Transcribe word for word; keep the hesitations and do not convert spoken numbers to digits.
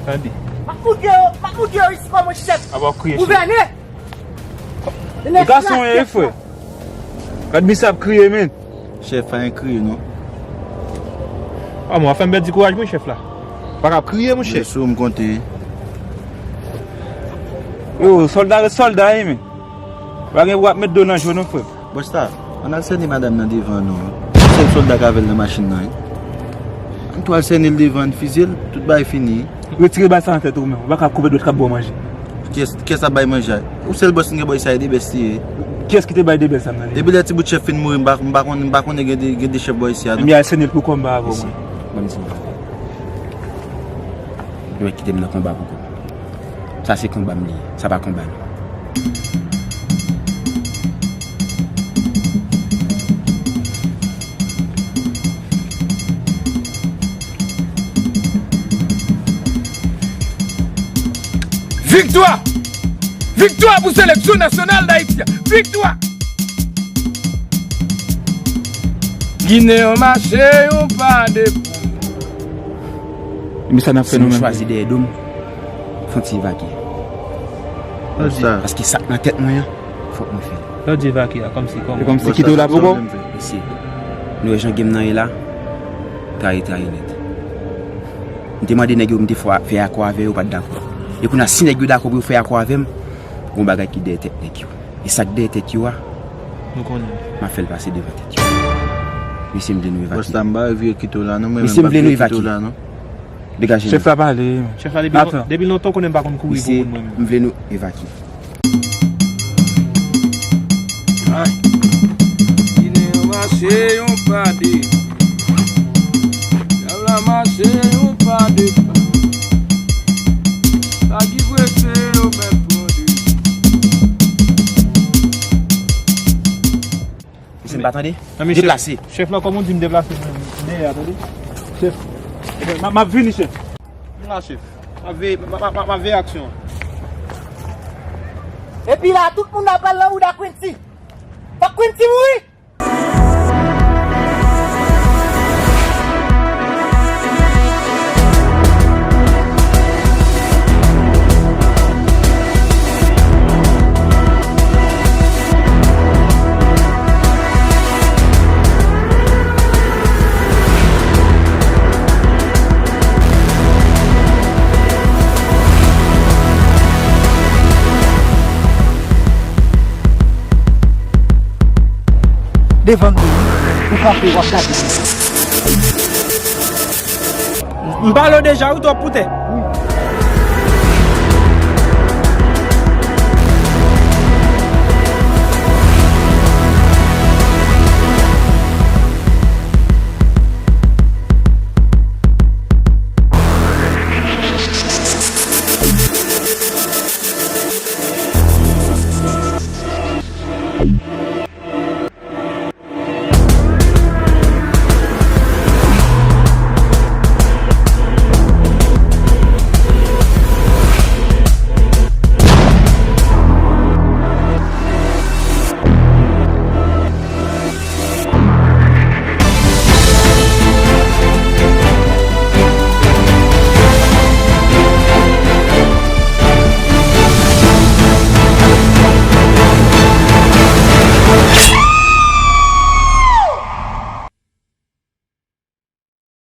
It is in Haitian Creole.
Tande. M ap moutre yo, m ap moutre yo isit kòman chèf. Apa w ap kriye, chèf? Gouvènè! E gason ye, frè. Gad misye ap kriye, men. Chèf, pa gen kriye, non. A, mwen, w ap fè m pèdi kouraj mwen, chèf la. Pa ka ap kriye, monchè. Mwen sou m konte. Yo, sòlda ret sòlda, wi, men. Pa gen pou w ap met do nan je w, non, frè m. Bòs la, ann al sène madanm nan devan, non. Sèl sòlda k avè l nan machin nan, wi. Ann tou al sène l devan, ann fize l, tout bagay fini. Retire bal sa nan tèt ou menm. Ou pa ka koupe dwèt k ap ba w manje. Kiyès, kiyès ap bay manje a? Ou sèl bòs ki gen bò isi a, e de bèl li ye. Kiyès ki te bay de bèl sa m nan li? Depi lè ti bout chèf fin mouri, m pa, m pa konnen, m pa konnen gen de, gen de chèf bò isi a, non. Ebyen, al sène l pou kò m pa avè w, mwen. Ban m di w. Yo kite m nan konba pou kò m. Sa se konba m li ye, sa pa konba nou. Viktwa! Viktwa pou seleksyon nasyonal Dayiti a! Viktwa! Ginen an mache, yon pa defann. Men sa n ap fè nou menm? Si nou chwazi dèyè do m, fò n ti evakye. Paske sa k nan tèt mwen an, fòk mwen fè l. Lè w di evakye a, kòmsi kòman? Se kòmsi kite w la pou kò w? Mesye, nou wè jan game nan ye la, traye, traye nèt. M te mande nèg yo, m te fè, fè akò avè yo, yo pa t dakò. E kounye a, si nèg yo dakò pou yo fè akò avè m, gon bagay ki dèyè tèt nèg yo. E sa k dèyè tèt yo a, nou konnen. M ap fè l pase devan tèt yo. Mesye, m vle nou evakye. Bòs la, m pa vle kite w la, non. Mwen menm, m pa vle kite w la, non. Degaje nou. Chèf la pale. Chèf la, depi lon-, depi lontan, w konnen m pa konn kouri pou moun, mwen menm. Mesye, m vle nou evakye. Ay. Ginen an mache, yon pa de. Dyab la mache, yon pa de pa. Sa ki prese, yo mèt pran de. Mesye, m pa tande. Deplase. Chèf la, kòman w di m deplase? Dèyè a, tande. Chèf. M, m ap vini, chèf. M la, chèf. M ap veye, m, m, m, m ap veye aksyon an. Epi la, tout moun ap pral nan bouda Quincy. Fòk Quincy mouri! Devan nou, ou kanpe, w ap gade. M pale w deja, wi, twòp pou tè.